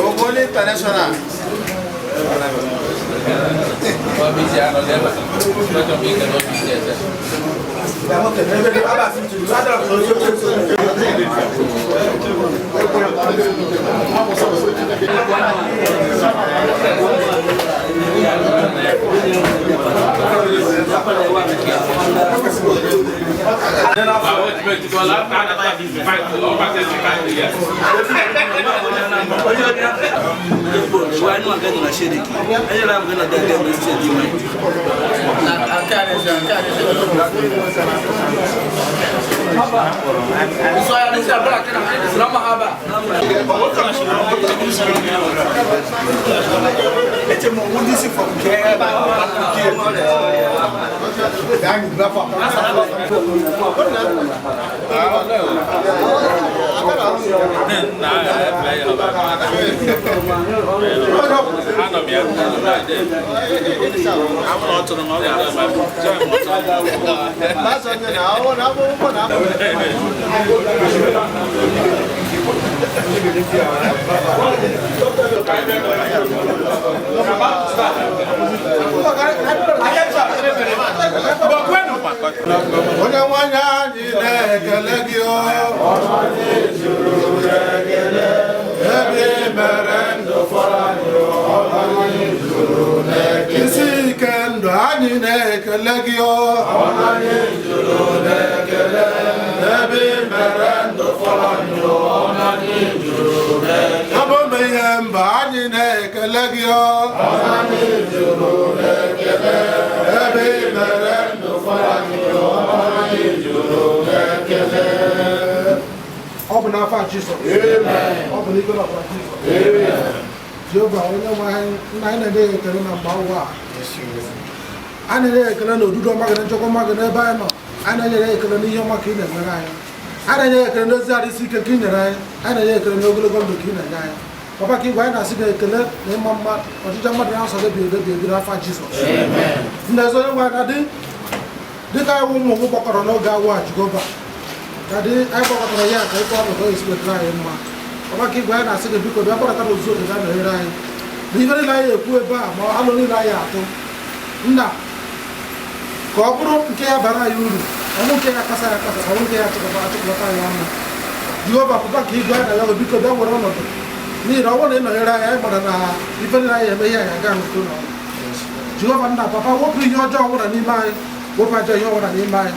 Ogoni International. Onye nwanyị anyị na-ekele gị o ebe i mere ndụ fọrọ anyị isi ike ndụ anyị na-ekele gị o ebe i mere ndụ fọrọ anyị ebe ome ihe mba anyị na-ekele gị o ebe i mere ndụ fọrọ anyị. Ọ bụ n'afọ Jizọs. Ọ bụ n'ike n'ọbara Jizọs. Jehova onye nwe anyị, nna anyị na-enye ya ekele na mgbe awa a. Anyị na-enye ya ekele na odudu ọma gị na nchekwa ọma gị n'ebe anyị nọ. Anyị na-enye ya ekele n'ihe ọma ka ị na-emere anyị. Anyị na-enye ya ekele n'ezi arụ isi ike ka ị nyere anyị. Anyị na-enye ya ekele n'ogologo ndụ ka ị na-enye anyị. Papa ka igwe anyị na-asị gị ekele na ịma mma ọchịchọ mmadụ na-asọ gị bi ebi ebi n'afọ Jizọs. Nna ezi onye nwe anyị na-adị dịka anyị ụmụ ụmụ gbakọrọ n'oge awa a Jehova. Ka dị anyị gbakọtara ya ka ịkọ ọnụ ka o esi wetara anyị mma. Papa ka igwe anyị na-asị gị biko bịa kpọrọta n'ozu oge bịa nọnyere anyị. Na ihe niile anyị ekwu ebe a ma alụ niile anyị atụ. Nna ka ọ bụrụ nke ya bara anyị uru, ọnwụ nke ya kasa ya kasa, ọnwụ nke ya achịkọta achịkọta anyị ọnụ. Jehova papa ka igwe anyị na-ayọ gị biko bịa were ọnọdụ n'ihi na ọ bụrụ na ị nọnyere anyị, anyị gbara na ife niile anyị eme ihe anyị aga n'udo na ọnụ. Jehova nna papa wepụ ihe ọjọọ ọbụla n'ime anyị, wepụ ajọ ihe ọbụla n'ime anyị.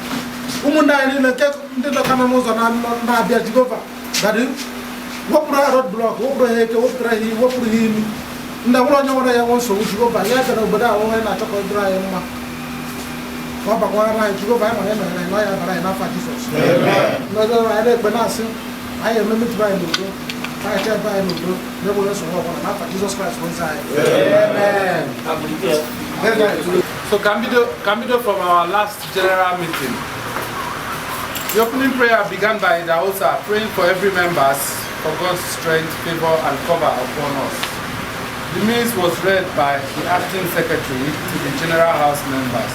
Ụmụnne anyị niile nke ndị nọka nọ n'ụzọ na-abịa Jehova gadị wepụrụ ha road block, wepụrụ ha eke, wepụrụ ha iyi, wepụrụ ha imi. Ndị nwere onye nwere ya nwe nsogbu Jehova ya bịara obodo a onwe na-achọ ka ọ dịrị anyị mma ka ọ bakwara anyị Jehova anyị mara emere anyị na ọ ya bara anyị n'afọ Jizọs. Ndị anyị na-ekpe na-asị anyị eme meeting anyị n'udo, anyị chebe anyị n'udo na-enweghị nsogbu ọbụla n'afọ Jizọs Kraịst bụ nze anyị. Amen. So Kambido from our last general meeting. The opening prayer began by Idahosa praying for every members for God's strength, favor and cover upon us. The minutes was read by the acting secretary to the General House members.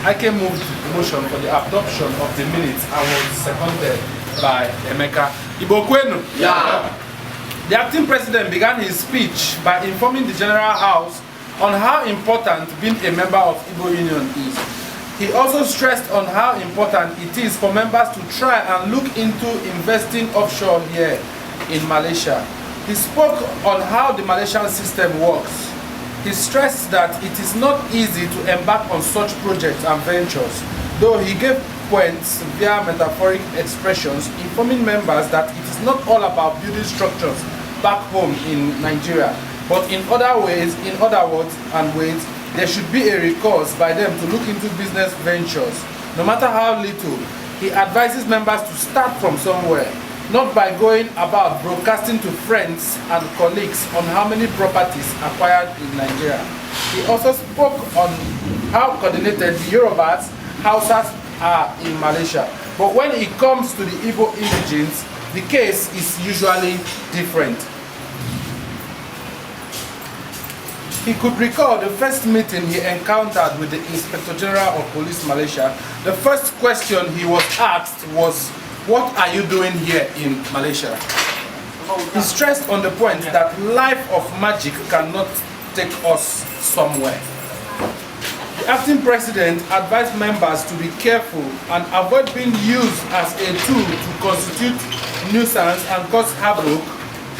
Ike moved the motion for the adoption of the minutes and was seconded by Emeka. Igbo kwenu? Yeah. The acting president began his speech by informing the General House on how important being a member of Igbo Union is. He also stressed on how important it is for members to try and look into investing offshore here in Malaysia. He spoke on how the Malaysian system works. He stressed that it is not easy to embark on such projects and ventures, though he gave points via metaphoric expressions, informing members that it is not all about building structures back home in Nigeria. But in other ways, in other words and ways, there should be a recourse by them to look into business ventures, no matter how little. He advises members to start from somewhere, not by going about broadcasting to friends and colleagues on how many properties acquired in Nigeria. He also spoke on how coordinated the Yorubas, Hausas are in Malaysia. But when it comes to the Igbo indigenes, the case is usually different. He could recall the first meeting he encountered with the Inspector General of Police Malaysia. The first question he was asked was, "What are you doing here in Malaysia?" He stressed on the point that life of magic cannot take us somewhere. The acting president advised members to be careful and avoid being used as a tool to constitute nuisance and cause havoc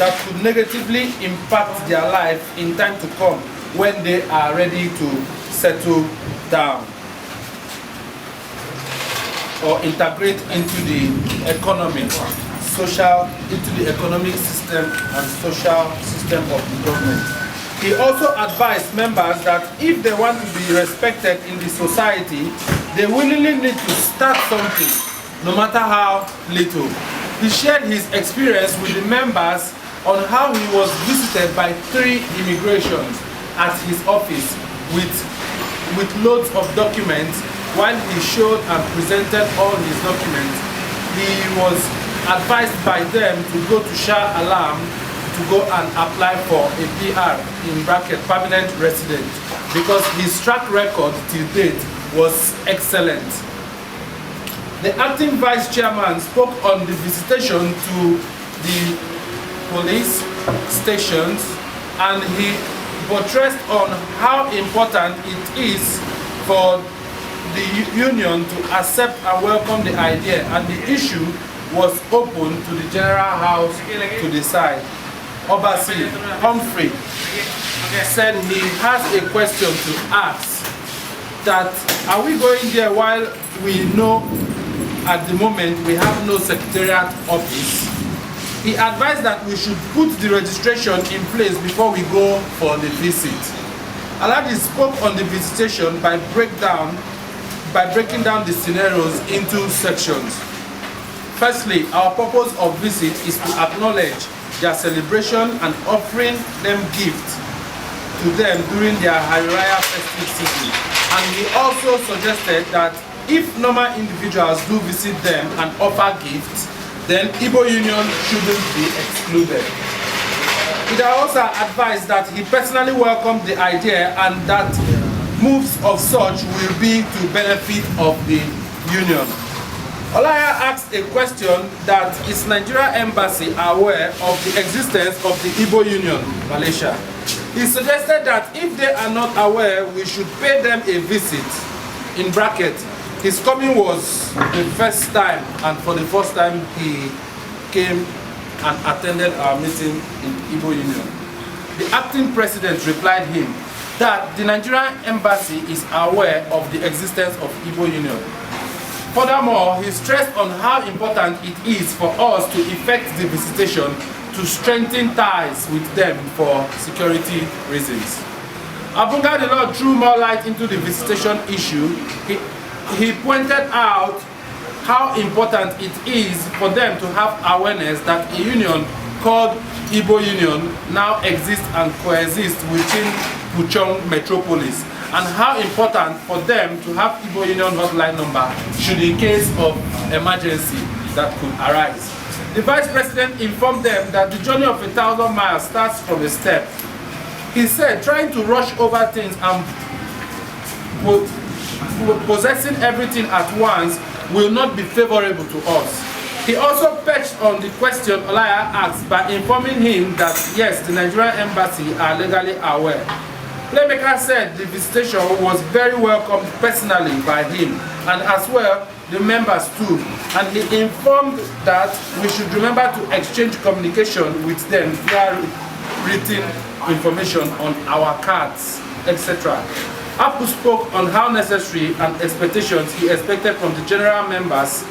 that could negatively impact their life in time to come when they are ready to settle down or integrate into the economy, social, into the economic system and social system of the government. He also advised members that if they want to be respected in the society, they willingly need to start something, no matter how little. He shared his experience with the members on how he was visited by 3 immigrations at his office with loads of documents. While he showed and presented all his documents, he was advised by them to go to Shah Alam to go and apply for a PR, in bracket permanent resident, because his track record till date was excellent. The acting vice chairman spoke on the visitation to the police stations, and he buttressed on how important it is for the union to accept and welcome the idea, and the issue was open to the General House to decide. Obasi Humphrey said he has a question to ask, that are we going there while we know at the moment we have no secretariat office? He advised that we should put the registration in place before we go for the visit. Alhaji spoke on the visitation by breaking down the scenarios into sections. Firstly, our purpose of visit is to acknowledge their celebration and offering them gifts to them during their Hari Raya festive season. And he also suggested that if normal individuals do visit them and offer gifts, then Igbo Union shouldn't be excluded. Idahosa advised that he personally welcomed the idea and that moves of such will be to benefit of the union. Olaya asked a question that is Nigeria Embassy aware of the existence of the Igbo Union, Malaysia? He suggested that if they are not aware, we should pay them a visit. In bracket, his coming was the first time, and for the first time he came and attended our meeting in Igbo Union. The acting president replied him that the Nigerian Embassy is aware of the existence of Igbo Union. Furthermore, he stressed on how important it is for us to effect the visitation to strengthen ties with them for security reasons. Abunga the Lord threw more light into the visitation issue. He pointed out how important it is for them to have awareness that a union called Igbo Union now exists and coexists within Puchong metropolis, and how important for them to have Igbo Union hotline number should in case of emergency that could arise. The vice president informed them that the journey of 1,000 miles starts from a step. He said trying to rush over things and possessing everything at once will not be favorable to us. He also perched on the question Olaya asked by informing him that yes, the Nigerian embassy are legally aware. Playmaker said the visitation was very welcomed personally by him and as well the members too, and he informed that we should remember to exchange communication with them via written information on our cards, etc. Apu spoke on how necessary and expectations he expected from the general members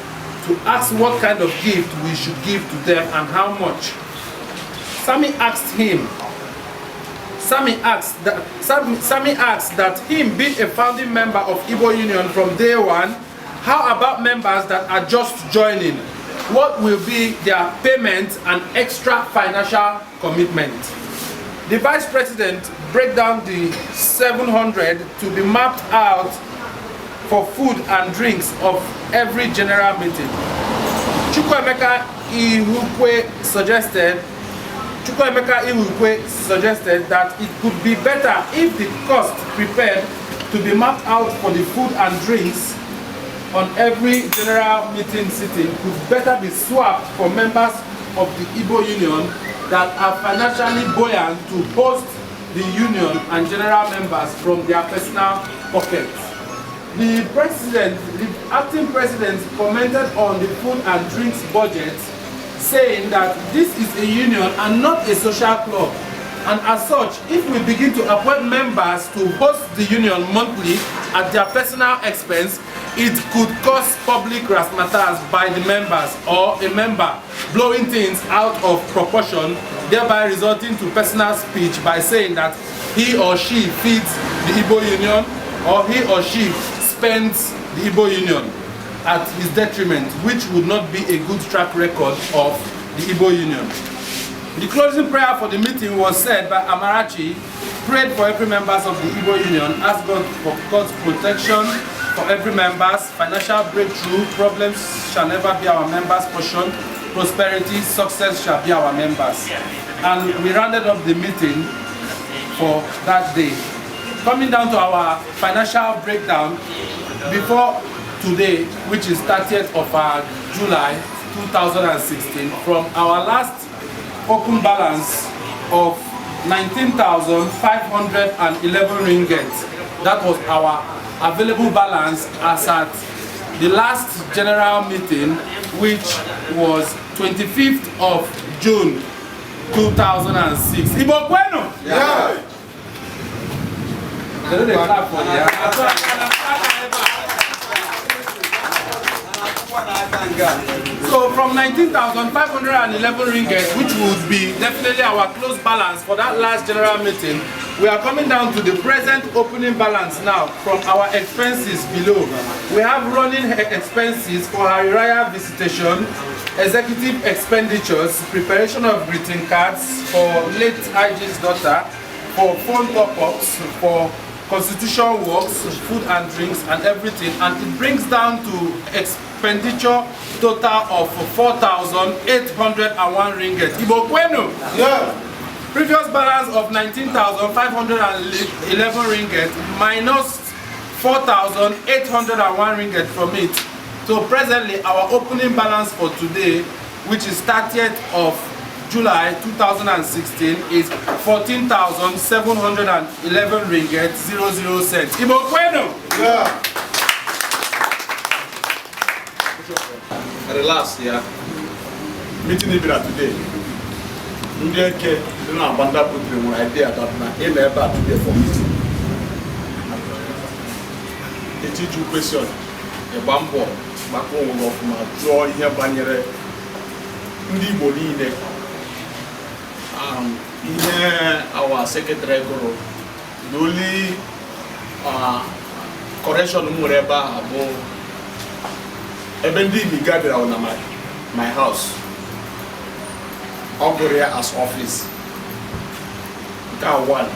to ask what kind of gift we should give to them and how much. Sammy asked him Sammy asked that him being a founding member of Igbo Union from day one, how about members that are just joining? What will be their payment and extra financial commitment? The vice president break down the 700 to be mapped out for food and drinks of every general meeting. Chukwuemeka Ihukwe suggested that it could be better if the cost prepared to be mapped out for the food and drinks on every general meeting sitting could better be swapped for members of the Igbo Union that are financially buoyant to host the union and general members from their personal pockets. The acting president commented on the food and drinks budget, saying that this is a union and not a social club. And as such, if we begin to appoint members to host the union monthly at their personal expense, it could cause public razzmatazz by the members or a member blowing things out of proportion, thereby resulting to personal speech by saying that he or she feeds the Igbo Union or he or she spends the Igbo Union at his detriment, which would not be a good track record of the Igbo Union. The closing prayer for the meeting was said by Amarachi, prayed for every members of the Igbo Union, asked God for God's protection for every members, financial breakthrough, problems shall never be our members' portion, prosperity, success shall be our members. And we rounded up the meeting for that day. Coming down to our financial breakdown, before today, which is 30th of July 2016, from our last open balance of 19,511 ringgit, that was our available balance as at the last general meeting, which was 25th of June 2006. Igbo kwenu! Yeah. They no dey clap for there. So from 19,511 ringgit, which would be definitely our close balance for that last general meeting, we are coming down to the present opening balance now from our expenses below. We have running expenses for Hari Raya visitation, executive expenditures, preparation of greeting cards for late IG's daughter, for phone top-ups, for constitution works, food and drinks and everything, and it brings down to expenditure total of 4,801 ringgit. Igbo kwenu! Yeah. Previous balance of 19,511 ringgit minus 4,801 ringgit from it. So presently our opening balance for today, which is 30th of July 2016, is 14,711 ringgit 00 cents. Igbo kwenu! Yeah. Relax ya. Meeting bịara today, ndị eke dị na Bandar Putri nwere idea that na ị nọ ebe a today for meeting etiju question, ịgba mbọ gbakọ onwe gị ọfụma, jụọ ihe banyere ndị Igbo niile. Ihe our secretary gụrụ, the only correction m nwere ebe ahụ bụ ebe ndị Igbo bịara na my house, ọ gụrụ ya as office. Nke a one.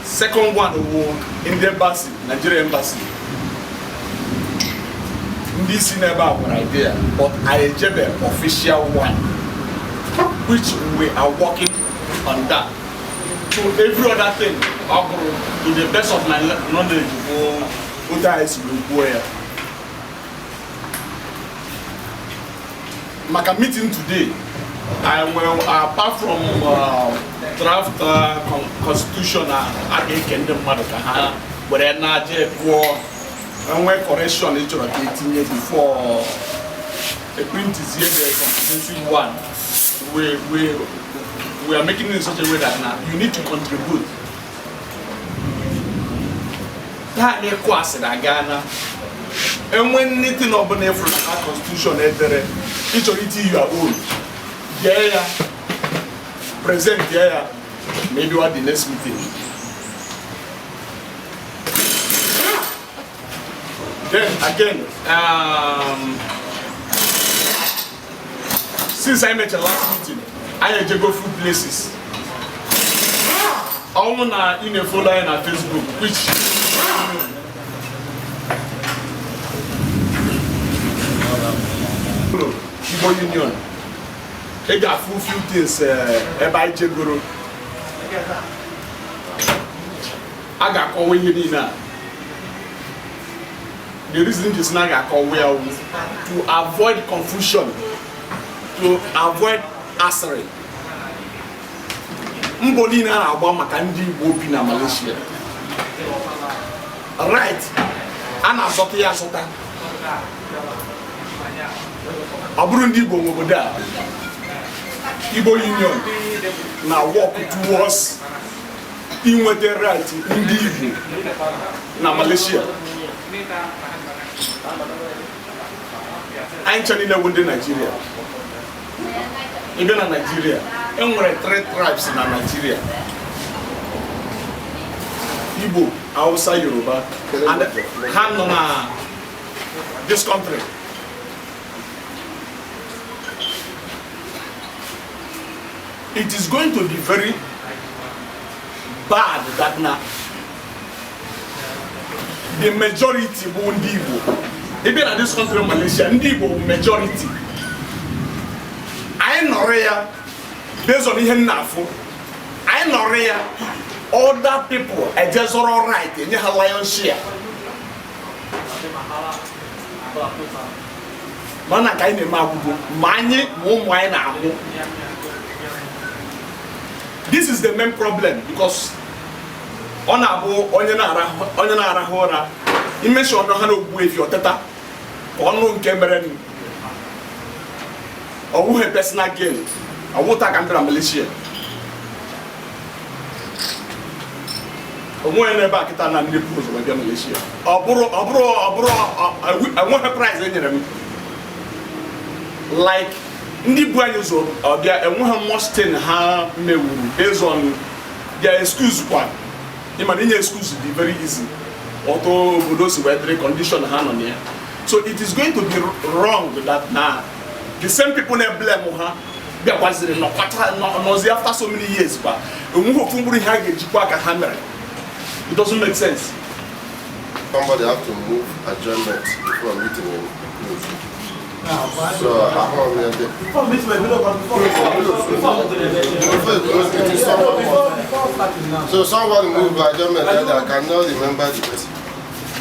Second one wụ ndị embassy, Nigeria embassy, ndị si n'ebe a nwere idea, but I ejebe official one, which we are working on that. So every other thing ọ gụrụ, to the best of my knowledge, bụ otu anyị si wee kwuo ya. Maka meeting today, I will, apart from draft constitution a ga-eke ndị mmadụ ka ha were na-aja gụọ, enwe correction ị chọrọ ka etinye before a printizie the comprehensive one. We are making it in such a way that now you need to contribute. Taa na-ekwu asịrị aga na enwe anything ọbụla ịfụrụ na constitution edere ị chọrọ itinye your own, dee ya, present ya. Maybe what the next meeting. Then again, since I met the last meeting, I had to go few places. Ọnwụ na ị na-efollow anyị na Facebook, which Igbo Union, ị ga-afụ few things ebe anyị jegoro. A ga-akọwa ihe niile a. The reason is na a ga-akọwa ya wụ to avoid confusion, to avoid asịrị. Mbọ niile a na-agba maka ndị Igbo bi na Malaysia, right, a na-azọta ya azọta. Ọ bụrụ ndị Igbo nwe obodo a, Igbo Union na work towards inweta right ndị Igbo na Malaysia. Anyị ncha niile bụ ndị Naijiria. Ị bịa na Naijiria, enwere three tribes na Naijiria: Igbo, Hausa, Yoruba, and ha nọ na this country. It is going to be very bad that na the majority bụ ndị Igbo. Ị bịa na this country Malaysia, ndị Igbo bụ majority. Anyị nọrọ ya based on ihe m na-afụ. Anyị nọrọ ya, other people eje zọrọ right, enye ha lion share. Mana ka anyị na-eme agwụgwọ ma anyị ma ụmụ anyị na-amụ. This is the main problem, because ọ na-abụ onye na-arahụ ụra, imechi ọnụ ha na-ogbu efi, ọteta ka ọnụ nke mere ọ wụghị personal gain. Ọwụta ka m bịara Malaysia, onwe onye n'ebe a kịta na ndị bụ ụzọ wee bịa Malaysia. Ọ bụrụ enweghị prize e nyere m like ndị bu anyị ụzọ ọbịa. Enweghị mostin ha mewuru based on their excuse kwa. Ịma na inye excuse dị very easy. Ọtụ obodo si wee dịrị, condition ha nọ na ya. So it is going to be wrong that na the same people na-blame ha bịakwaziri nọkwata nọzi after so many years kwa, enweghị ofu mkpụrụ ihe a ga-ejikwa aka ha mere. It doesn't make sense. Somebody have to move adjournment before meeting will close. So ahụrụ m ya dị. Before meeting, before before Before you close meeting, someone before before starting now. So someone move adjournment and I cannot remember the person.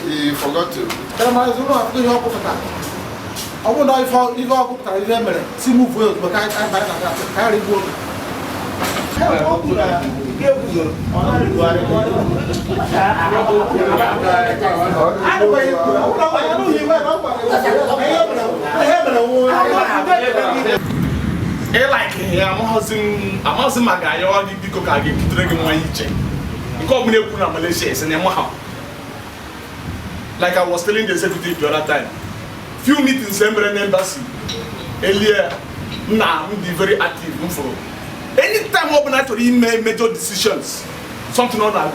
He forgot to. Kama ụlọ akwụkwọ ihe ọ gụpụtara, ọ bụrụ na ife ọ gụpụtara, ihe mere si move ozugbo ka anyị banye na ka anyị ghara igbu oge. Ịlike ya, amaghịzi m ma ga-ayọwa gị biko ka a ga-ebutere gị mmanya iche nke ọ bụla ekwu na Malaysia esi na ịma ha. Like I was telling the executive the other time, few meetings e mere na embassy earlier, na m dị very active. M fụrụ anytime ọ bụla chọrọ ime major decisions, something ọ na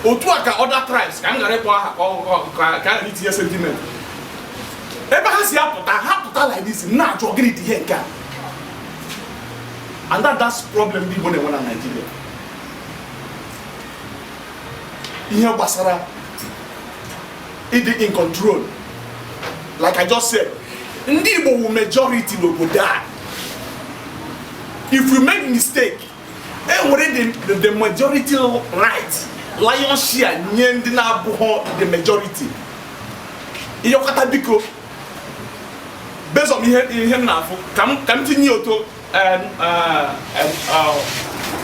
otu a ka other tribes, ka m ghara ịkpọ aha ka a ghara itinye sentiment, ebe ha si apụta, ha pụta like this, na-ajụ gịnị dị ihe nke a. And that's problem ndị Igbo na-enwe na Nigeria, ihe gbasara ịdị in control. Like I just said, ndị Igbo wu majority n'obodo a. If we make mistake, e nwere the majority right, lion share, nye ndị na-abụghọ the majority. Ịyọkọta biko, based on ihe m na-afụ, ka m tinye oto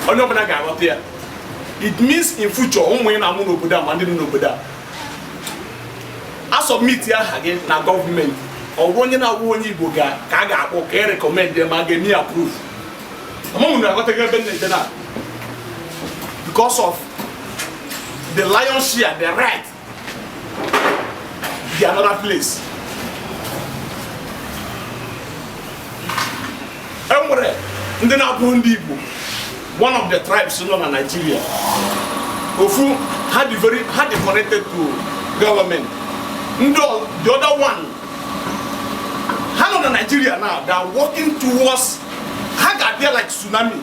onye ọbụla ga-aghọta ya. It means in future, ụmụ ị na-amụ n'obodo a ma ndị dị n'obodo a, a submit aha gị na gọọmenti, ọ bụrụ onye na-abụ onye Igbo ga ka a ga-akpọ ka e recommend ma a ga-eme approve. Amaghị m na-aghọtaghị ebe m na-eje na because of the lion share, the right the another place. E nwere ndị na-abụghị ndị Igbo One of the tribes nọ na Nigeria, ofu ha dị very, ha dị connected to government. Ndị the other one, ha nọ na Nigeria now. They are working towards, ha ga-abịa like tsunami,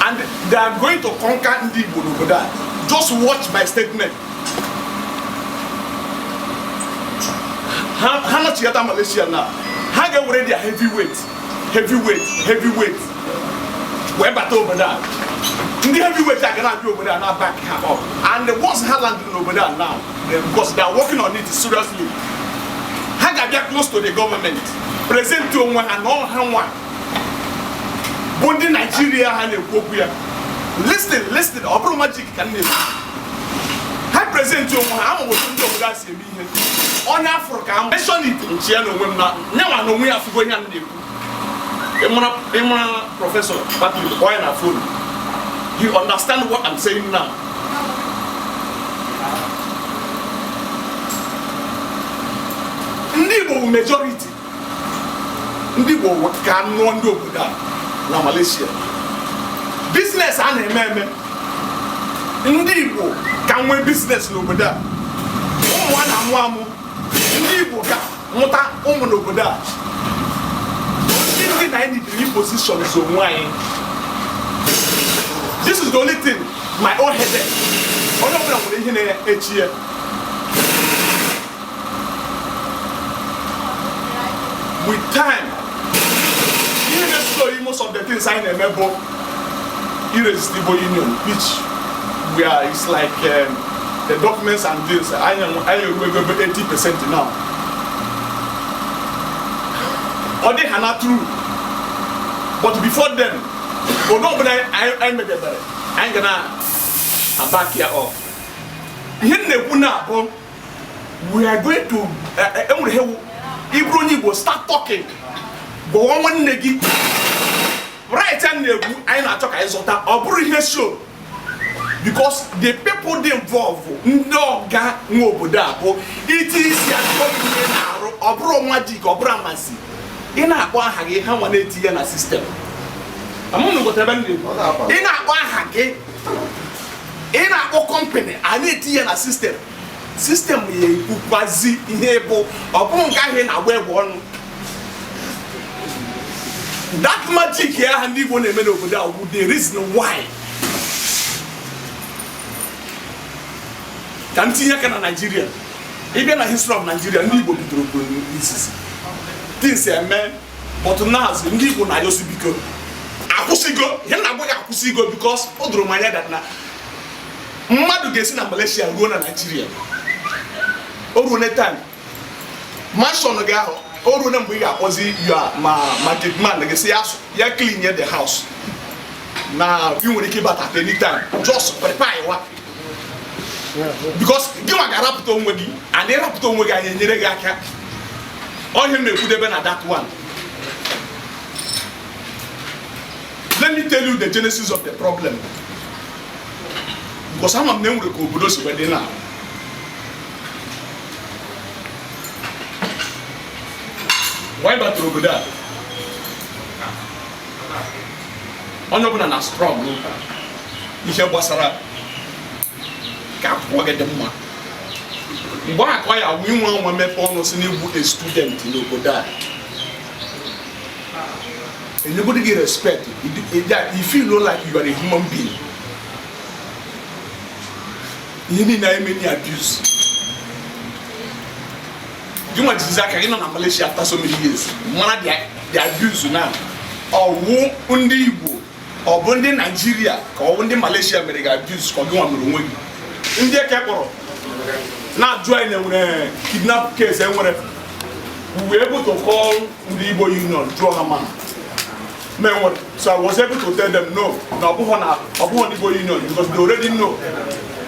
and they are going to conquer ndị Igbo n'obodo a. Just watch my statement. Ha nọchigata Malaysia now, ha ga-ewere their heavyweight, heavyweight, heavyweight wee bata obodo a. Ndị heavyweight a ga na-abịa obodo a na back ha up, and once ha landed n'obodo a now, because they are working on it seriously, ha ga-abịa close to the government, present onwe ha na ọha nwa bụ ndị Naijiria ha na-ekwu okwu ya. Listen, listen, ọ bụrụ magic ka m na-ekwu. Ha present onwe ha, ama otu ndị obodo a si eme ihe. Onye afụrụ ka mention it, nchi ya na onwe m na nyanwa na onwe ya afụgo ihe a m na-ekwu. Ịmara Professor Patrick, kpọọ ya na phone. You understand what I'm saying now? Ndị Igbo bụ majority. Ndị Igbo ka nụọ ndị obodo a na Malaysia. Business a na-eme eme, ndị Igbo ka nwee business n'obodo a. Ụmụ a na-amụ amụ, ndị Igbo ka mụta ụmụ n'obodo a. Ndị na anyị need positions onwe anyị. This is the only thing, my own headache. Onye ọbụla nwere ihe na-echi ya. With time, ihe na-esoro most of the things anyị na-eme bụ Irresistible Union, which we are, it's like the documents and things, anyị eruego ebe 80% now. Ọ dị ha na true, but before then, odo ọbụla anyị medebere, anyị ga na aback ya up. Ihe m na-ekwu na abụ, we are going to enwere ihe ịbụrụ onye Igbo, start talking, gwawa nwanne gị right. A na-ekwu anyị na-achọ ka anyị zụta, ọ bụrụ ihe show, because the people dị involved, ndị ọga nwe obodo a, bụ iti isi akọ ihe na-arụ. Ọ bụrụ magic, ọ bụrụ amasị, ị na-akpọ aha gị, ha nwa na-eti ya na system. Ị na-akpọ aha gị, ị na-akpọ company, a na-eti ya na system. System ya ekwukwazi ihe bụ ọ bụrụ nke ahụ ị na-agba egbe ọnụ. That magic ya ha ndị Igbo na-eme n'obodo a bụ the reason why ka m tinye aka na Nigeria. Ịbịa na history of Nigeria, ndị Igbo bidoro bụ izizi things eme, but now ndị Igbo na-ayọsi biko akwụsịgo ihe na-agwa gị, akwụsịgo, because o doro m anya that na mmadụ ga-esi na Malaysia ruo na Nigeria, o ruo na time mansion gị ahụ, o ruo na mgbe ị ga-akpọzi ya ma gate man gị, ya ya clean the house, na ị nwere ike ịbata at any time. Just prepare wa, because gị nwa ga-arapụta onwe gị, and ịrapụta onwe gị, anyị enyere gị aka. Onye m na-ekwudebe na that one, let me tell you the genesis of the problem, because ama m na enwere ka obodo si wee dị na wanyị batara obodo a. Onye ọbụla na strong ihe gbasara ka akwụkwọ gị dị mma. Mgbe a ka ya awụ inwe nwa mepe ọnụ si n'igbu a student n'obodo a, enyegodi gị respect. You feel like you are a human being. Ihe niile anyị many abuse gị nwa jizizi aka gị nọ na Malaysia after so many years, mara the abuse na ọwụ ndị Igbo, ọ bụ ndị Naijiria ka ọ bụ ndị Malaysia mere gị abuse, ka ọ gị nwa mere onwe gị. Ndị eke kpọrọ na-ajụ anyị na enwere kidnap case enwere, we were able to call ndị Igbo Union, jụọ ha ma enwere. So I was able to tell them no, na ọ bụghị na ọ bụghị ndị Igbo Union, because they already know,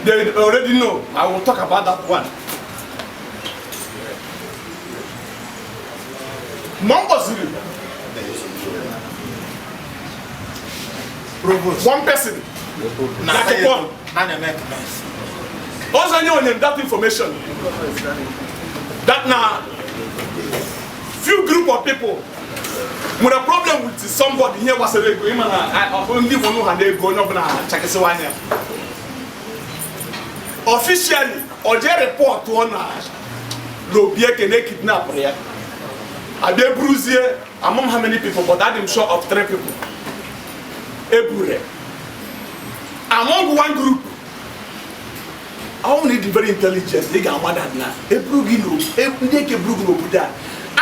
they already know. I will talk about that one. Mgbe m kpọziri one person na akwụkwọ ọzọ nye onye that information that na few group of people Nwere problem with somebody ihe gbasara ego. Ịma na ndị Igbo ha na ego, onye ọbụla chakịsịwa anya. Officially, o jee report ọ na n'obi eke na kidnapụrụ ya, abịa eburuzie. Among how many people, but I'm sure of three people ebure among one group. Ọ na ịdị very intelligent, ị ga-ama that na eburu gị, ndị eke buru gị n'obodo a,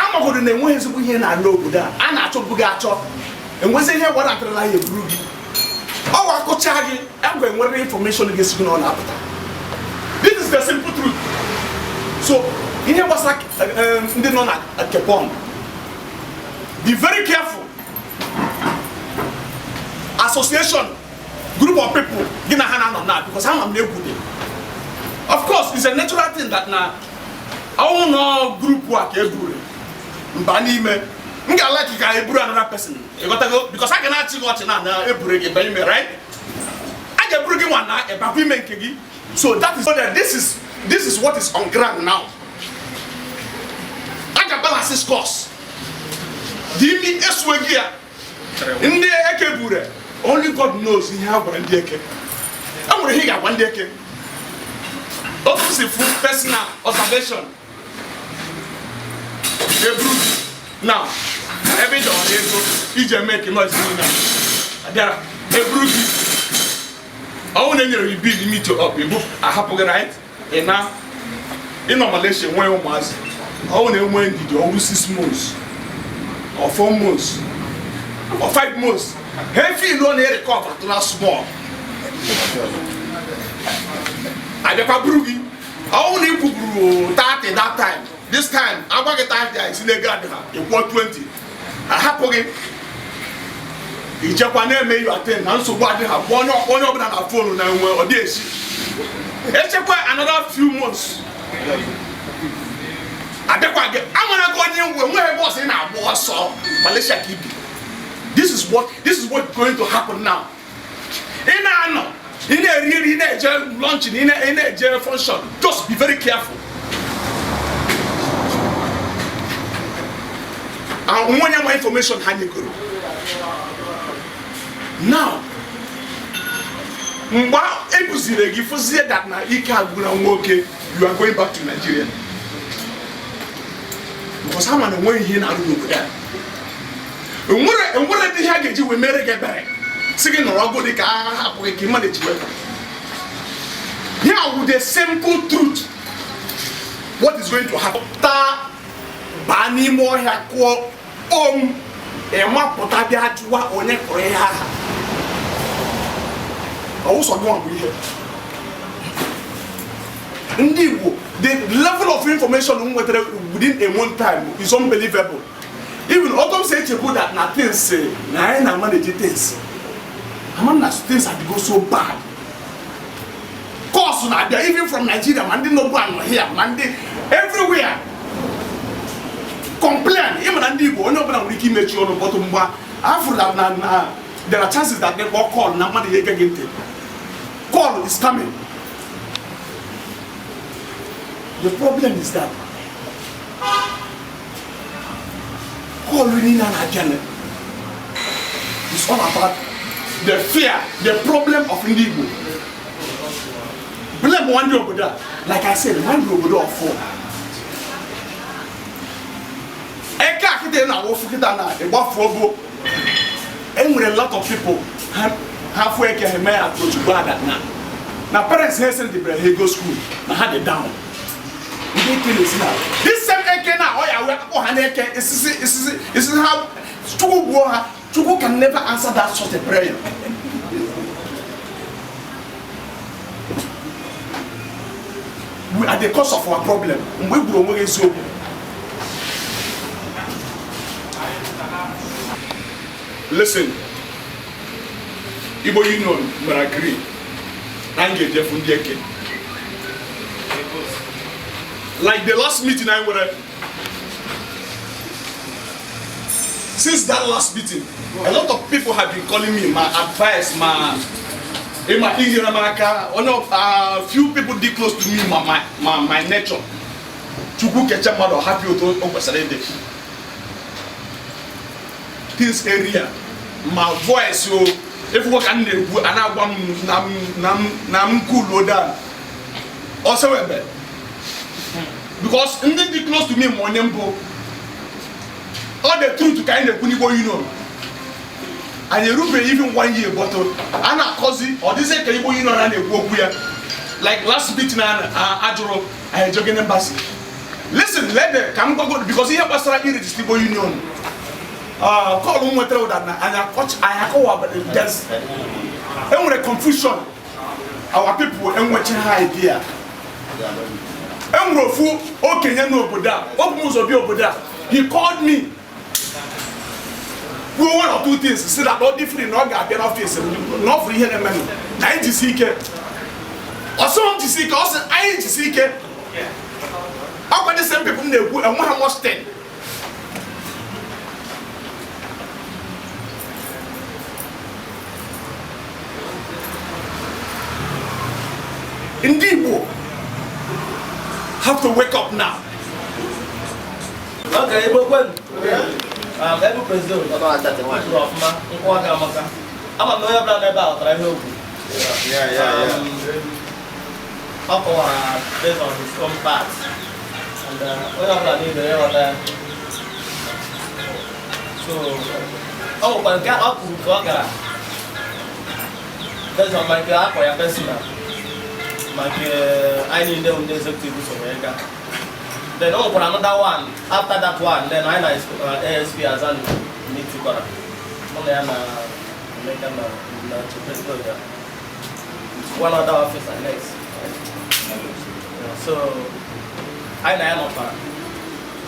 amagodo na enweghị ezigbo ihe na-ala obodo a, a na-achọbụ gị achọ, enwezi ihe gwadatịrịla ya eburu gị. Ọ wa akụcha gị, agwa enwere information ga-esi gị na ọ na-apụta. This is the simple truth. So ihe gbasara ndị nọ na Kepong, be very careful. Association, group of people gị na ha na-anọ na, because ama m na egwu dị. Of course, it's a natural thing that na ọnwụ nọ group a ka eburu mba n'ime, m ga-alike ka eburu another person, ịghọtago? Because a ga na-achị gị ọchị na eburu gị ba ime, right? A ga-eburu gị nwa na ịbakwa ime nke gị. So that is so that this is what is on ground now. A ga-balance scores dị imi esuwe gị ya. Ndị eke buru, only God knows ihe ha gwara ndị eke. E nwere ihe ị ga-agwa ndị eke. Otu si fu personal observation, eburu gị now, ebe ị dọwara ego iji eme ka noise niile abịara eburu gị, ọnwụ na enyere gị bill meet up, ibu ahapụ gị, right? Ị na ịnọ Malaysia nwee ụmụazị, ọnwụ na enwe ndidi, ọwụ 6 months or 4 months or 5 months, ha feel ọ na-erecover tụla small, abịakwa buru gị. Ọnwụ na ikwuburu 30 that time, this time agwa gị 30 a esi n'ego adị ha, ịkwụọ 20, ahapụ gị, ijekwa na-eme you attend na nsogbu adị ha. Bụ onye ọbụla na phone na-enwe ọ dị esi echekwa another few months, abịakwa gị amara gị onye nwe nweghị bọs ị na-agba ọsọ Malaysia ka ibi. This is what going to happen now. Ị na-anọ, ị na-eri nri, ị na-eje lunch, ị na-eje function, just be very careful. Onye nwe information ha nyegoro now, mgbe ebuziri gị, fụzie that na ike agwụla nwoke, you are going back to Nigeria, because ha ma na enweghị ihe na-arụ n'obodo a. Enwere ndị ihe a ga-eji wee mere gị ebere, si gị nọrọ ọgụ dị ka a hapụ gị ka mmadụ eji wee ya. With the simple truth, what is going to happen? Taa baa n'ime ọhịa kụọ om, ịmapụta bịa jụwa onye kụrụ ihe aha. Ọwụsọ gị nwa bụ ihe ndị Igbo. The level of information m nwetara within a month time is unbelievable. Even otu m si echekwu that na things na anyị na manage things, ama na things go so bad. Calls na-abịa even from Nigeria, ma ndị nọbu anọ here, ma ndị everywhere complain. Ịma na ndị Igbo, onye ọbụla nwere ike imechi ọnụ, but mgbe afụrụ na there are chances that they kpọọ call na mmadụ ya ege gị ntị, call is coming. The problem is that call niile a na-abịa is all about the fear, the problem of ndị Igbo. Blame nwa ndị obodo a. Like I said, nwa ndị obodo ọfụ eke a kịta na-awụfụ kịta na ịgbafu ogo. Enwere a lot of people ha fụ eke, ha mee approach gwa that na parents ha esendibere ha ego school, na ha dị down. Ndị eke na-esi na this same eke na ọ ya wee akpọ ha n'eke isisi isisi isisi ha. Chukwu gbuo ha. Chukwu can never answer that sort of prayer. We are the cause of our problem. Mgbe i gburu onwe gị eziokwu. Listen, Igbo Union mere agree na anyị ga-ejefu ndị eke like the last meeting anyị nwere. Since that last meeting, a lot of people have been calling me, ma advice, ma ịma inyere m aka. Onye few people dị close to me, ma my nature, Chukwu keche mmadụ, happy otu o kwesịrị ịdị. This area ma voice o efugo ka m na-ekwu a na-agwa m na m na m na m cool down ọsọ webe because ndị dị close to me ma onye mbụ all the truth ka anyị na-ekwu n'Igbo Union. Anyị erubeghị even one year, but a na-akọzi ọ dịzie ka Igbo Union a na-ekwu okwu ya. Like last meeting a ajụrụ anyị ejoge embassy. Listen, let the ka m gwago because ihe gbasara iregister Igbo Union, call m nwetara ụda na anyị akọwa there's enwere confusion, our people enwechaghị idea. Enwere ofu okenye n'obodo a, ọ bụ m ụzọ bịa obodo a, he called me kwuo one or two things, si that ọ dị free na ọ ga-abịa n'ọfịs na ọ fụrụ ihe na-emenụ na anyị jisi ike. Ọ sị m jisi ike, ọ sị anyị jisi ike. Ọkwa the same people m na-ekwu enwe ha mustard. Ndị Igbo have to wake up now. Okay, Igbo kwenu. Ebe president kwuru ọfụma, nkwụwa gị amaka. Ama m na onye ọbụla n'ebe a ghọtara ihe o kwuru. Ọ kọwara based on his own part. And onye ọbụla niile ya ghọta ya. So, ọ nwekwara nke ọ kwuru ka ọ gara based on ma nke akọ ya personal, ma nke anyị niile bụ ndị executive so wee gaa. Then o nwekwara another one after that one, then anyị na ASP Azan mitikwara mụ na ya na Emeka na President ya with one other officer next. So anyị na ya nọkwara.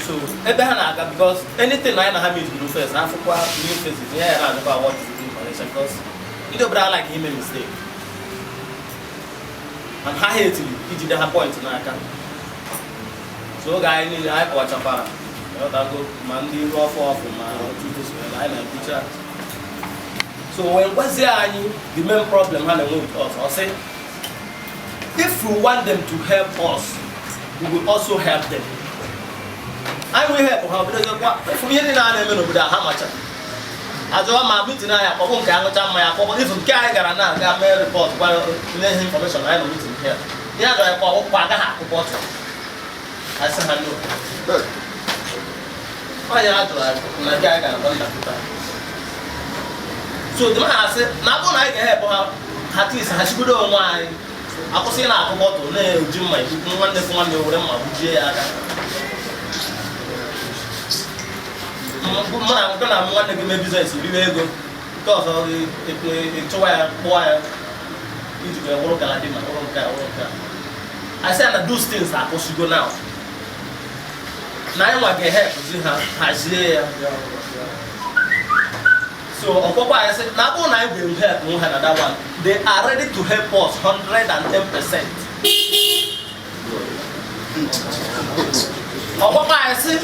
So ebe ha na-aga, because anything anyị na ha meet buru first afụkwa new faces, ihe ya na-adịkwa what is the information, because ndị obodo ha like ime mistake and ha hetiri ijide ha point n'aka. So oge anyị niile anyị kọwachakwara ọtago ma ndị iru ọfụ ọfụ ma otu so anyị na-ekwucha. So wee gwazie anyị the main problem ha na-enwe with us. Ọ sị if we want them to help us, we will also help them. Anyị nwee help ha obidozikwa efu ihe niile a na-eme n'obodo a ha macha ajụwa ma meeting anyị akpọbụ nke aṅụcha mmanya akpọbụ ifu nke anyị gara na-aga mee report gwa nye ihe information anyị nọ meeting here. Ihe a gara kwa ọkpụkpọ agaghị akụ bọtụ asị ha no. Onye a jụrụ anyị na nke anyị gara nna pụta. So the man asị na abụ na anyị ga-ehepụ ha at least ha chigodo onwe anyị akwụsị ị na-akụ bọtụ na-eji mma egbukwu nwanne fụ nwanne were mma gbujie ya aka. Mụ na nke na nwanne gị mee business riwe ego nke ọzọ ịchụwa ya kpụọ ya iji wee wụrụ galadima wụrụ nke a wụrụ nke a. I said na those things akwụsịgo now. Na anyị nwa ga-ehepụzi ha hazie ya. So ọkwọkwa anyị sị na abụrụ na anyị ga-help ha na that one, they are ready to help us 110%. Ọkwọkwa anyị sị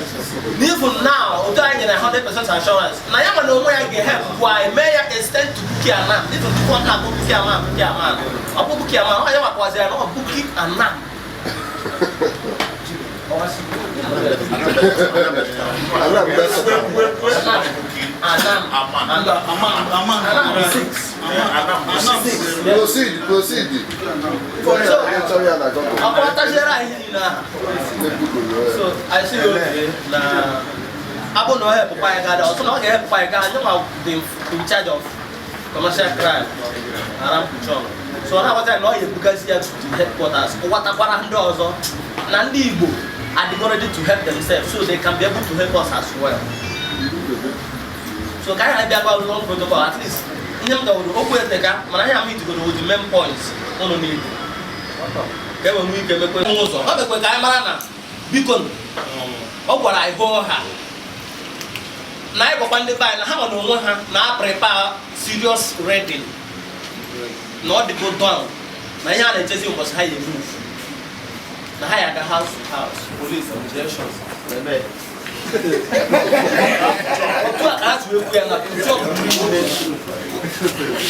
na even now otu anyị nyere 100% assurance na ya nwa na onwe ya ga-help bụ anyị mee ya extend to Bukky Anam, even tupu ọ na-akpọ Bukky Anam Bukky Anam ọ bụ Bukky Anam ọ ya nwakwazi ya na ọ Bukky Anam. Anam 6. Proceed, proceed. Ọkọtaziere anyị niile ahụ. So I say okay na abụ na ọ helpụkwa anyị gaa ọtụ na ọ ga-ehepụkwa anyị gaa anyị nwa dị in charge of commercial crime Aram Kuchong. So ọ na-aghọta na ọ ga-ebugazi ya to the headquarters kụwatakwara ndị ọzọ na ndị Igbo adịgo ready to help themselves so they can be able to help us as well. So ka anyị na-abịa gwa long protocol at least ihe m gaworo okwu eteka mana ihe ama itigoro the main points ụnụ niile ka e nwee ike mekwe ụzọ ọ mekwe ka anyị mara na biko ọ gwara anyị hoo ha na anyị gwakwa ndị be anyị na ha nọ n'onwe ha na prepare serious reading na ọ dịgo down na ihe a na-echezi ụbọchị ha ya emove na ha ya aga house to house police objections ebe otu a ka ha si wee kwu ya na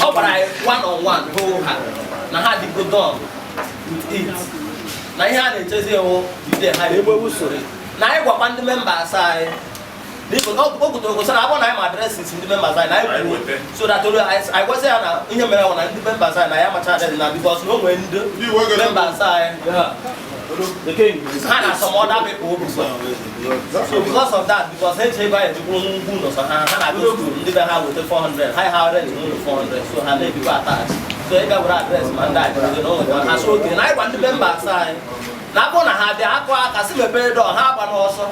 ọ gwara anyị one on one hoo ha na ha dịgo down with it na ihe a na-echezi ewu ide ha na anyị gwakwa ndị members anyị O kwutere okwu sị na abụ na anyị ma address ndị members anyị na anyị kwuo so that olu anyị gwazi ya na ihe mere wụ na ndị members anyị na ya amacha address na because na o nwere ndị members anyị ha na some other people bụkwa. So because of that, because ha eji ego anyị ejikwuru n'ugwu ụlọ sọ ha ha na-agụ school, ndị be ha weta 400, ha ha rent n'ụlọ 400, so ha na-ebikwa attach. So ị ga were address ma ndị anyị na o nwere ha so oke na anyị gwa ndị members anyị na abụ na ha bịa akụ aka si mepee door, ha agba n'ọsọ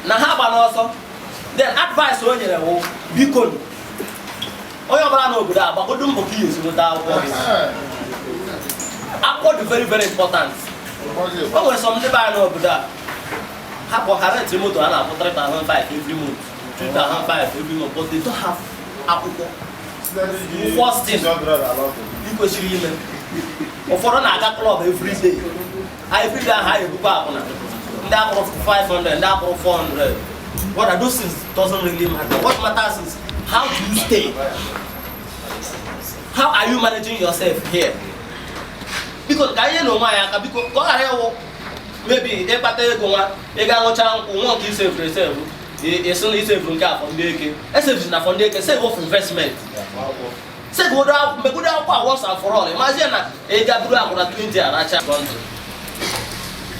na ha gba n'ọsọ. Then advice o nyere wụ, biko, onye ọbụla n'obodo a gbagodo mbọ ka ihe esi nweta akwụkwọ gị. Akwụkwọ dị very, very important. O nwere some ndị be anyị n'obodo a ha kpọ ha rent moto, ha na-akwụ 3,500 every month, 2,500 every month, but they don't have akwụkwọ. First thing ị kwesịrị ime, ụfọdụ na-aga club every day. Every day ha ebukwa akwụna, ndị akwụrụ 500, ndị akwụrụ 400. What are those things doesn't really matter. What matters is, how do you stay? How are you managing yourself here? Biko, ka anyị na onwe anyị aka, biko, ka ọ ghara ịwụ maybe ịkpata ego nwa ị ga ṅụcha nkwụ nwa nke isevuru esevu, esi na isevuru nke afọ ndị eke esevuzi na afọ ndị eke. Save for investment, save megodo akwụkwọ a once and for all. Ịmazie na ị ga buru akwụna 20 aracha country.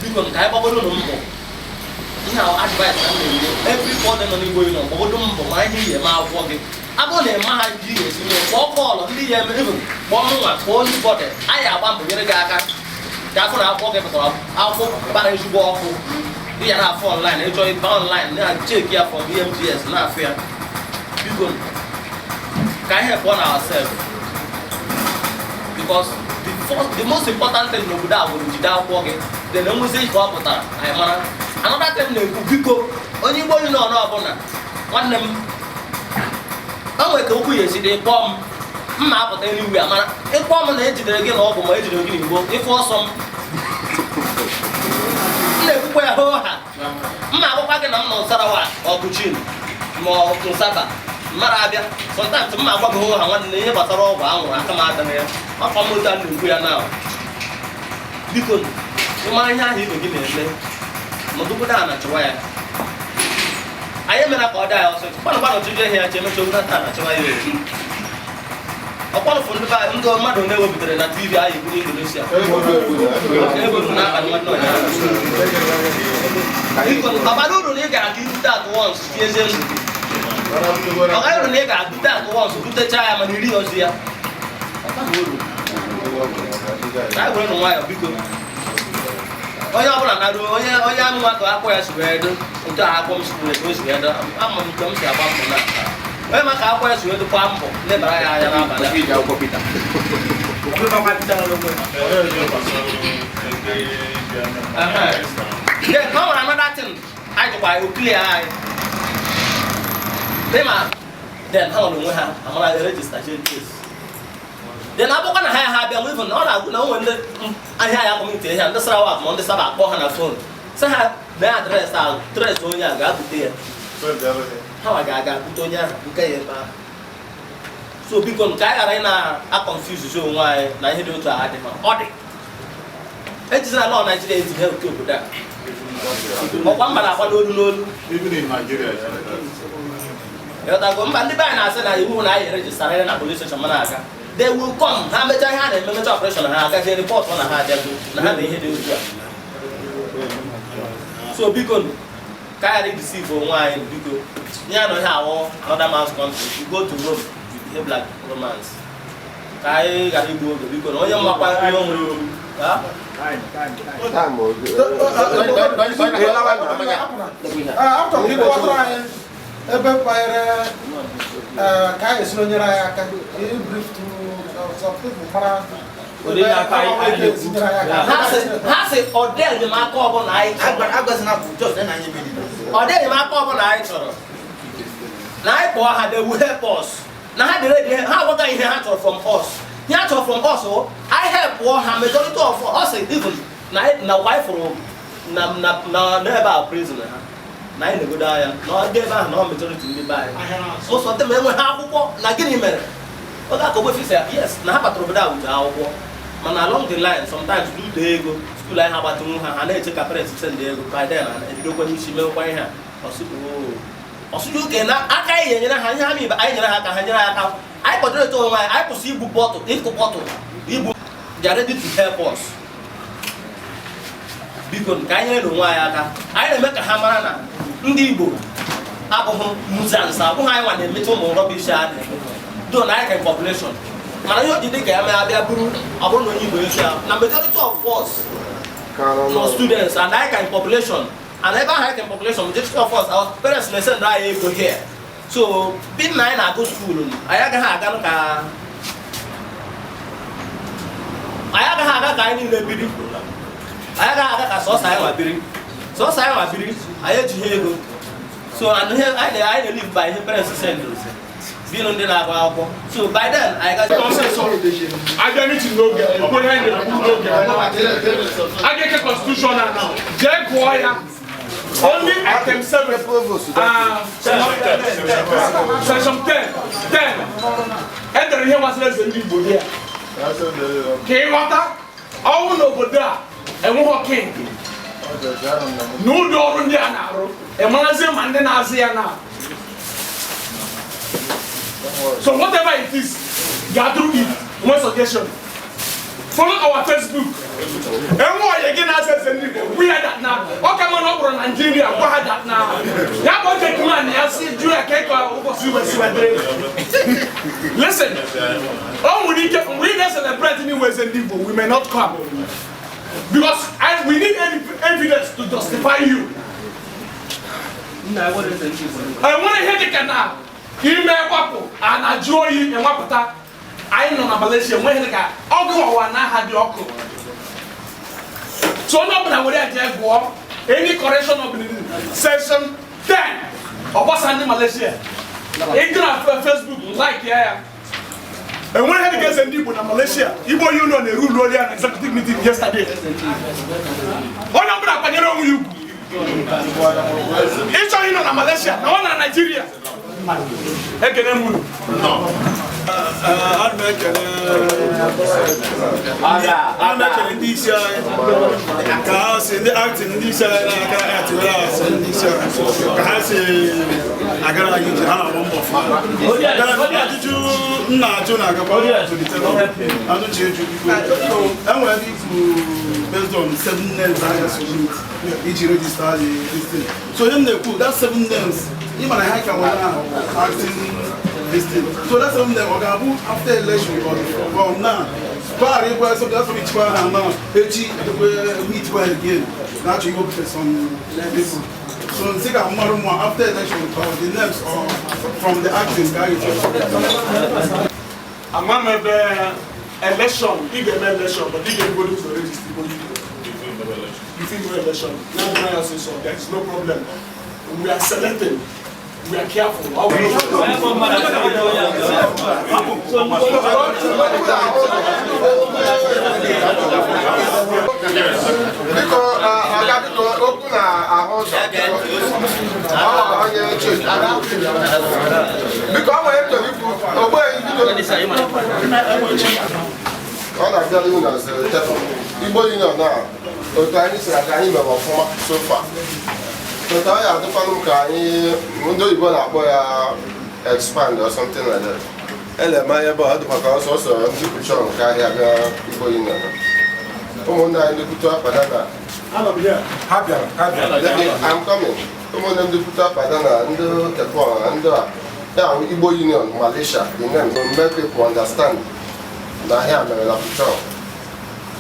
Biko, ka anyị gbagodo nụ mbọ. Ihe a advice na m na-enye everybody nọ n'Igbo nọ, gbagodo mbọ ma ihe ihe eme akwụkwọ gị. Abụrụ na ịma ha ji esi mee, kpọọ call ndị ya eme, even kpọọ mụnwa, kpọọ anybody, anyị agba mbọ nyere gị aka ka afọ na akwụkwọ gị pụtara, akwụkwọ bara ezigbo ọkụ. Ị ya na-afụ online, ịchọ ịba online na check ya from EMGS na-afụ ya. Biko, ka anyị help on ourselves, because the most important thing n'obodo a wụrụ jide akwụkwọ gị, then enwezi ka ọ pụtara anyị mara. Another thing na-ekwu, biko, onye Igbo niile ọnụ ọbụla, nwanne m, o nwere ka okwu ya esi dị, kpọọ m, mma apụta eluigwe amara. Ịkpọọ m na ejidere gị na ọgwụ ma ejidere gị n'Igbo, ịfụ ọsọ m m na-ekwukwa ya hoo ha, mma akwụkwọ gị na m nọ Sarawak, ọkụchin ma ọ bụ Saba mmadụ abịa. Sometimes mma agwa gị hoo ha, nwanne, ihe gbasara ọgwụ anwụrụ aka m adịghị ya ọkwa moto a na-ekwu ya na biko, ịmara ihe ahụ ibe gị na-eme, nọdụgodo a na chụwa ya. Anyị emela ka ọ dị anyị ọsọ kwanụ kwanụ chụjụ ihe ya chi emecha obodo taa na chụwa ya eri ọkwanụfụ. Ndị ndị mmadụ na-ewepụtara na TV anyị bụ n'Indonesia eburu n'abalị nwanne ụnyaahụ. Biko, ọbara uru na ị gara ka ibute at once tiezie ndụ gị, ọ gaghị uru na ị gara bute at once, butechaa ya mana iri ozi ya, ọ baghị uru. Ka anyị were nụ nwayọọ, biko. Onye ọbụla na-arụ onye onye anụ nwa ka akwụ ya si wee dị otu a, akwụ m si wee o si wee dị, ama m nke m si agba mbọ na onye maka akwụ ya si wee dịkwa mbọ lebara ya anya n'abalị a. Then o nwere another thing anyị jikwa ya clear anyị dị ma then ha nwere onwe ha amara register case. Then abụkwa na ha ha bịa even ọ na-agụ na o nwere ndị ahịa ya community ihe ndị Sarawak ma ndị Saba akpọ ha na phone sị ha mee address ahụ, trace onye a ga-abute ya, ha nwa ga-aga bute onye ahụ buga ya ebe ahụ. So biko, nke anyị ghara ị na-aconfuse onwe anyị na ihe dị otu a adị, ma ọ dị ejizina law Naijiria etinye oke obodo a ọkwa mba na-agba n'olu n'olu. Even in Nigeria, it's like that. Ịghọtago? Mba, ndị be anyị na-asị na iwu na anyị register ya na police station mana aga, they will come, ha mechaa ihe a na-eme, mecha operation ha, agazie report na ha abịago na ha na ihe dị otu a. So biko, ka anyị ghara ideceive onwe anyị, biko. Ihe a nọ ihe awọ another man's country. You go to Rome, you behave like Romans. Ka anyị ghara igbu oge, biko, na onye mmakwa ihe o nwere. Ha? Time o. Achọrọ m ịkọwatara anyị ebe banyere ka anyị esi nyere anyị aka, brief to some people mara ebe aka anyị anyị ga-esi nyere anyị aka. Ha sị ọ dị enyemaka ọbụla anyị chọrọ, ọ dị enyemaka ọbụla anyị chọrọ na anyị kpọọ ha, they will help us. Na ha dere dị ha agwaghị ihe ha chọrọ from us. Ihe ha chọrọ from us o anyị help ha. Majority of us, even na anyị na wife fụrụ na n'ebe a prison ha na anyị na-egodo anya na ọ dị ebe ahụ na ọ majority ndị be anyị ụsọ ndị ma enweghị akwụkwọ. Na gịnị mere oge akọgbe fisa? Yes, na ha batara obodo a wute akwụkwọ, mana along the line, sometimes due to ego, school. School anyị ha gbatinwu ha, ha na-eche ka parents send ego. By then ebidokwa n'isi mewekwa ihe a. Ọsụji oke na aka anyị enyere ha ihe ha ma ibe anyị nyere ha aka, ha nyere ha aka. Anyị kwadoro eto onwe anyị, anyị kwụsị igbu bottle, ịkụ bottle igbu. They are ready to help us. Biko, ka anyị nyere n'onwe anyị aka. Anyị na-eme ka ha mara na ndị Igbo abụghị nuisance, abụghị anyị nwa na-emecha ụmụ rubbish a na-eme do na anyị ka population. Mana ihe o ji dị ka ya mee abịa bụrụ, ọ bụrụ na onye Igbo ezu ya na majority of us nọ students and anyị ka in population, and ebe ahụ anyị ka in population, majority of us, our parents na-esend anyị ego here. So bi na anyị na-agụ school, anyị agaghị aga ka anyị agaghị aga ka anyị niile biri. Anyị agaghị aga ka sọsọ anyị nwa biri, sọsọ anyị nwa biri. Anyị ejighị ego, so and ihe anyị na-elive by ihe parents send binu ndị na-agụ akwụkwọ. So by then anyị gazi. Ọsịsọ abịa meeting n'oge, ekwe ihe anyị na-ekwu n'oge. A ga-eke constitution a na jee gụọ ya, only item 7, section 10 10 edere ihe gbasara eze ndị Igbo here ka ịghọta ọnwụ n'obodo a enweghị king na ụdị ọrụ ndị a na-arụ, ịmarazie ma ndị na-azụ ya na. So whatever it is, gaa through it. One suggestion: follow our Facebook. Enwe onye gị na-aza eze ndị Igbo, gwa ya that na ọ ka mma na ọ bụrụ Naijiria. Gwa ha that na ya bụ oge man ya si jụ ya ka ịkọ ụbọchị iwe si wedere. Listen, o nwere ike mgbe ị ga-celebrate n'iwe eze ndị Igbo, we may not come because we need evidence to justify you. Enwere ihe dịka na ime gbapụ a na-ajụ oyi enwapụta. Anyị nọ na Malaysia, enweghị dịka ọgụ ọwa na aha dị ọkụ. So onye ọbụla were ya jee gụọ any correction ọbụla, section 10 ọgbasa ndị Malaysia. Ị gaa na Facebook, like ya ya enwere ihe dịka eze ndị Igbo na Malaysia. Igbo Union erulu olu ya na executive meeting yesterday. Onye ọbụla kwanyere onwe ya ugwu. Ịchọghị ịnọ na Malaysia na ọ na Nigeria, ekene m unu. Ana m ekele ndị isi anyị ka ha si ndị acting, ndị isi anyị na-aka atịwere asị ndị isi anyị ka ha si agara anyị ije. Ha na-agba mbọ ọfụma. Ajụjụ m na-ajụ na-agakwa zụlite ajụjụ eju. Biko, enwere ndị ikwu based on seven names a ga-submit iji register the this thing. So onye m na-ekwu that seven names, ị mara ha ka nwere ahụ acting this thing. So that seven names, ọ ga-abụ after election or or now? Ghara ịgwa sọ bịa sọ ichikwa ha na echi edekwe meet kwa again na-achọ iwepụta some people. So nsị ka mmadụ mụọ after election or the names or from the acting ka a ga-eche. Ama m ebe election ị ga-eme election, but ị ga-ebugodo ụzọ register Igbo Union before you go election. Na ya ọsịsọ, there is no problem. We are selecting, we are careful. Ọ bụ Biko, ọga, biko, okwu na ahụ ụzọ, biko. Ọ onye chief, biko, ọ nwere chọrọ ikwu ogbeghị. Biko, ọ na-abịa ihu na tebụl Igbo Union na otu anyị si aga, anyị mere ọfụma so far. Otu anyị adịkwanụ ka anyị ndị oyibo na-akpọ ya expand or something like that. Eleme anya ebe ọ dịkwa ka ọsọsọ ndị kwuchọ nke ahịa bịa Igbo Union, ụmụnne anyị ndị kwutu akpada na Ha bịara, ha bịara. I'm coming. Ụmụnne ndị kwutu akpada na ndị Kepon na ndị a ya wụ Igbo Union Malaysia, the name to make people understand na ahịa mere na Puchon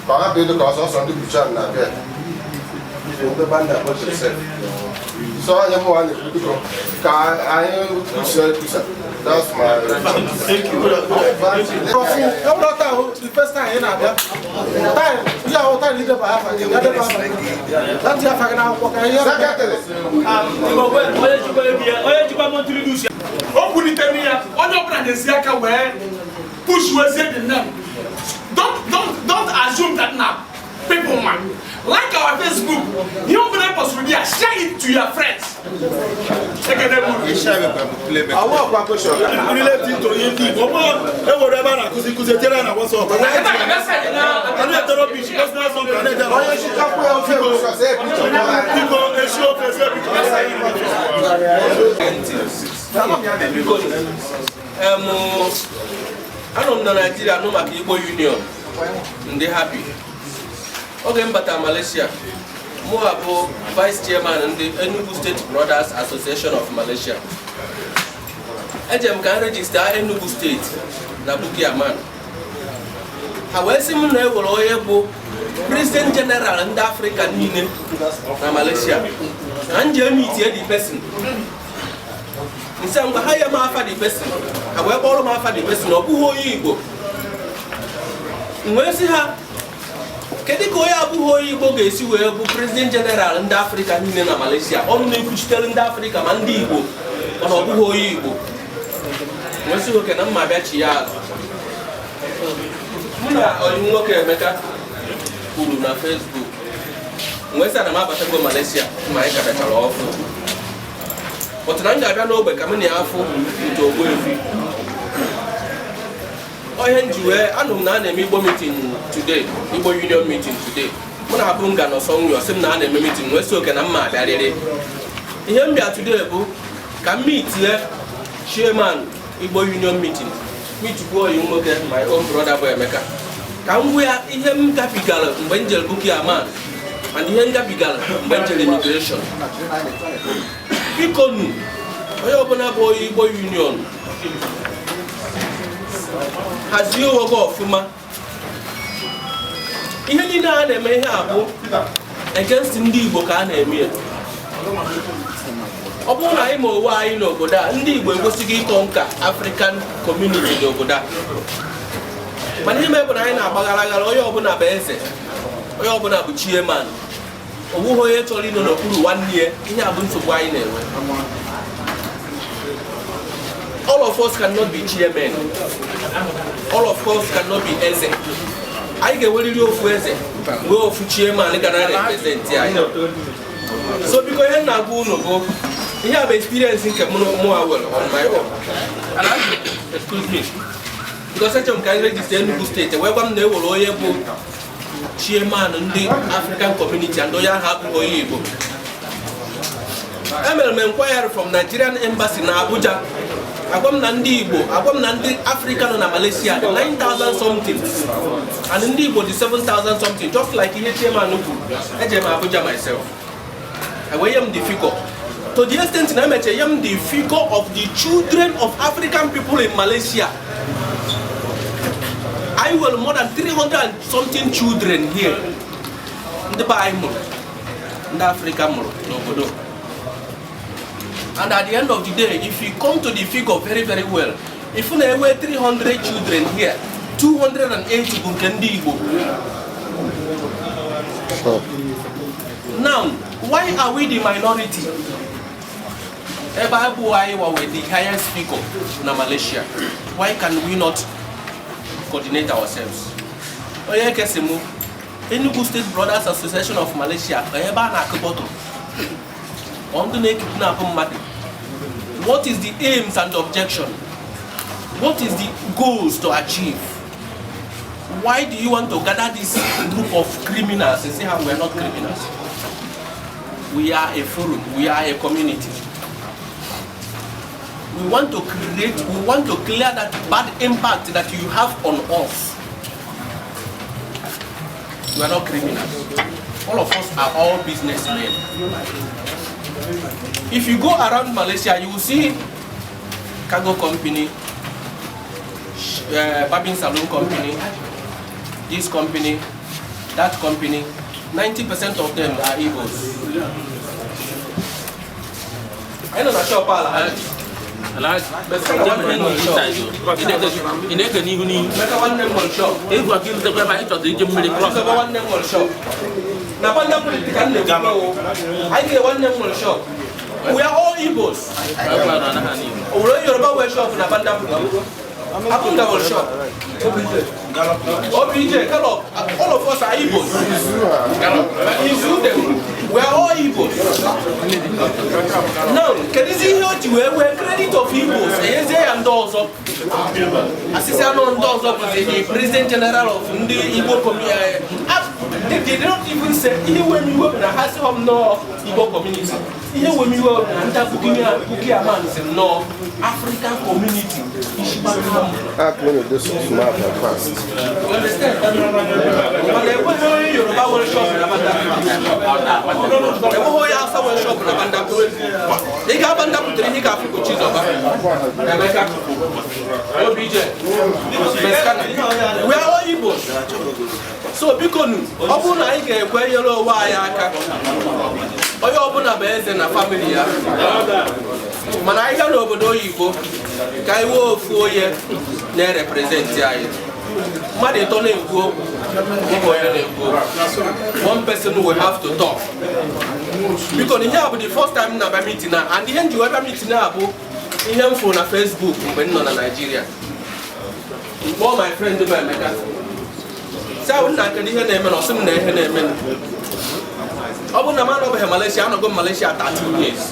ka ọ hapụ ịdị ka ọsọsọ ndị Puchon na-abịa, ndị banda kpọchiri. So onye mụnwa na-ekwu, biko, ka anyị kwusie ekwusa. That's my Ọ bụrụ taa ahụ the first time ị na-abịa time ihe ahụ time ideba afa gị, ya deba afa gị, ya tinye afa gị n'akwụkwọ ka ihe. Secretary. Onye jikwa monthly dues. O kwulitere ya, onye ọbụla na-esi aka wee push wezie the name. Don't assume that na people ma Like our Facebook. Ihe ọbụla ị postụrụ there, share it to your friends. Ekene m unu. Relate to ndị Igbo. Ọ bụrụ ewere ebe a na-akụzi nkụzi etinyere ya na WhatsApp. A na-etoro bish personal something, a na-ede na biko esi ofe esi biko. Biko, anọ m na Naijiria nụ maka Igbo Union, ndị happy. Oge m bata Malaysia, mụ bụ vice chairman ndị Enugu State Brothers Association of Malaysia. Eje m ka m register Enugu State na Bukit Aman. Ha wee sị m na ewere onye bụ president general ndị Afrịka niile na Malaysia, na nje meet the person. Nsị ngwa, ha nye m afa the person. Ha wee kpọrọ m afa the person, ọ bụghị onye Igbo. M wee sị ha, kedu ka onye abụghị onye Igbo ga-esi wee bụ president general ndị Afrịka niile na Malaysia, ọnụ na-ekwuchitere ndị Afrịka ma ndị Igbo, mana ọ bụghị onye Igbo? M wee sị nwoke na mma bịa chi ya azụ. Mụ na onye nwoke Emeka kwuru na Facebook. M wee sị na m abatago Malaysia, ma anyị ka bịachara ọfụ pụtụ na m ga-abịa n'ogbe ka m na ya afụ nke Ogbuefi. Onye m ji wee anụ m na a na-eme Igbo meeting today, Igbo Union meeting today. Mụ na abụ nga nọ somewhere, sị m na a na-eme meeting, wee sị oke na mma abịarịrị. Ihe m bịa today bụ ka m meetie chairman Igbo Union meeting, meetikwuo oyi nwoke, my own brother bụ Emeka, ka m gwa ya ihe m gabigara mgbe m jere Bukit Aman and ihe m gabigara mgbe m jere immigration. Biko nu, onye ọbụla bụ onye Igbo Union, hazie onwe gị ọfụma. Ihe niile a na-eme, ihe a bụ against ndị Igbo ka a na-eme ya. Ọ bụrụ na anyị ma onwe anyị n'obodo a, ndị Igbo ekwesịghị ịkọ nka African community n'obodo a. Mana ihe mere bụ na anyị na-agbaghara aghara. Onye ọbụla bụ eze, onye ọbụla bụ chairman, onweghị onye chọrọ ịnọ n'okpuru nwanne ya. Ihe a bụ nsogbu anyị na-enwe. All of us cannot be chairman, all of us cannot be eze. Anyị ga-enwerịrị ofu eze, nwee ofu chairman ga na represent anyị. So biko, ihe m na-agwa unu bụ ihe a bụ experience nke mụ mụ nwere on my own. Excuse me, because echere m ka anyị register Enugu State, wee gwa m na ewere onye bụ chairman ndị African community and onye ahụ abụghị onye Igbo. Emere m inquiry from Nigerian Embassy na Abuja. Agwa m na ndị Igbo, agwa m na ndị Africa nọ na Malaysia dị 9000 something and ndị Igbo dị 7000 something, just like ihe chairman kwuru. Eje m Abuja myself, wee nye m the figure, to the extent na emeche nye m the figure of the children of African people in Malaysia. Anyị nwere more than 300 and something children here, ndị be anyị mụrụ, ndị Africa mụrụ n'obodo. And at the end of the day, if you come to the figure very very well, if na enwe 300 children here, 280 bụ nke ndị Igbo. Now, why are we the minority ebe abụ anyị wa with the highest figure na Malaysia? Why can we not coordinate ourselves? Onye kesi mụ Enugu State Brothers Association of Malaysia, ebe a na-akụ bọtụl, ọ ndị na-ekidnap mmadụ? What is the aims and objection? What is the goals to achieve? Why do you want to gather this group of criminals and say how we are not criminals? We are a forum, we are a community. We want to create, we want to clear that bad impact that you have on us. We are not criminals. All of us are all businessmen. If you go around Malaysia, you will see cargo company, barbing salon company, this company, that company. 90% of them are Igbos. I know na shop ala. Ị na-eke n'ihu n'ihu. Emeka nwanne m nwere shop. Egwu aka irutekwa ebe anyị chọrọ ije mmiri cross. Emeka nwanne m nwere shop. Na Banda Politik ka m na-ekwu o. Anyị ga nwanne m nwere shop. We are all Igbos. O nwere onye Yoruba nwere shop na Banda Politik? Abunda nwere shop. OBJ, Gallup, all of us are Igbos. Izu them. We are all Igbos. Now, kedụzi ihe o ji wee wee credit of Igbos enyezie ya ndị ọzọ? Asịsị anụ ndị ọzọ bụzi the president general of ndị Igbo community. They did not even say ihe wee m iwe bụ na ha sị m nnọọ Igbo community. Ihe wee m iwe bụ na ndị Buki Aman si nnọọ African community. Ah, clean it this smart and fast. You understand? Mana enweghị onye Yoruba nwere shop na Banda. Enweghị onye Hausa nwere shop na Banda. Ị ga-aba ndapụtara ihe ị ga-afụ bụ Chizoba, Emeka, OBJ, Meskana. We are all Igbos. So biko nu, ọ bụrụ na anyị ga-ekwe nyere onwe anyị aka, onye ọbụla bụ eze na family ya. Mana anyị gaa n'obodo oyibo ka anyị nwee ofu onye na-erepresent anyị. Mmadụ ịtọ na-ekwu okwu, ụmụ onye na-ekwu okwu. One person will have to talk. Biko na ihe a bụ the first time m na-abịa meeting a, and ihe m ji wee bịa meeting a bụ ihe m fụrụ na Facebook mgbe m nọ na Nigeria. Kpọọ my friend bụ Emeka, sị ahụ nna, kedu ihe na-eme? Na ọ sị m na ihe na-eme, ọ bụrụ na m anọbeghị Malaysia. Anọgo m Malaysia 13 years.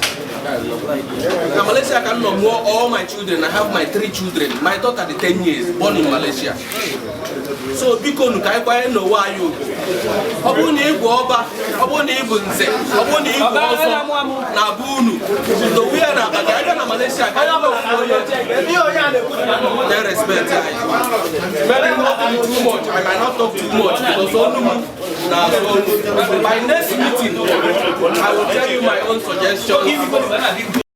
Na Malaysia ka m nọ mụọ all my children. I have my three children. My daughter dị 10 years, born in Malaysia. So biko nu, ka anyị kwanye n'onwe anyị ugwu. Ọ bụrụ na ị bụ ọba, ọ bụrụ na ị bụ nze, ọ bụrụ na ị bụ ọzọ na abụ unu dowe ya na akpa ka anyị bịa na Malaysia ka anyị nwee ofu onye na-respect anyị. Maybe not be too much. I might not talk too much because onu m na-azụ olu. By next meeting, I will tell you my own suggestions.